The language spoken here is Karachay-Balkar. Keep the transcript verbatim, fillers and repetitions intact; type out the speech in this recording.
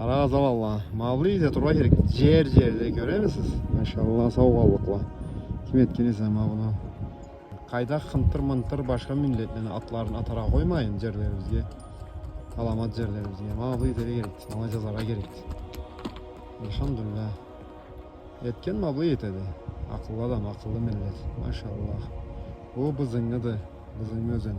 Къарагъыз, аланла, ма былай эте турургъа керек. Джер-джерде, кёремисиз? Машалла, сау къаллыкъла. Ким этген эсе ма муну? Къайда хынтыр-мынтыр башха миллетлени атларын атаргъа къоймайын джерлерибизге. Аламат джерлерибизге. Ма былай этерге керек. Ма былай джазаргъа керек. Альхамдулиллах. Этген ма былай этеди. Акъыллы адам, акъыллы миллет. Машалла. Бу бызынгыды. Бызынгы ёзен.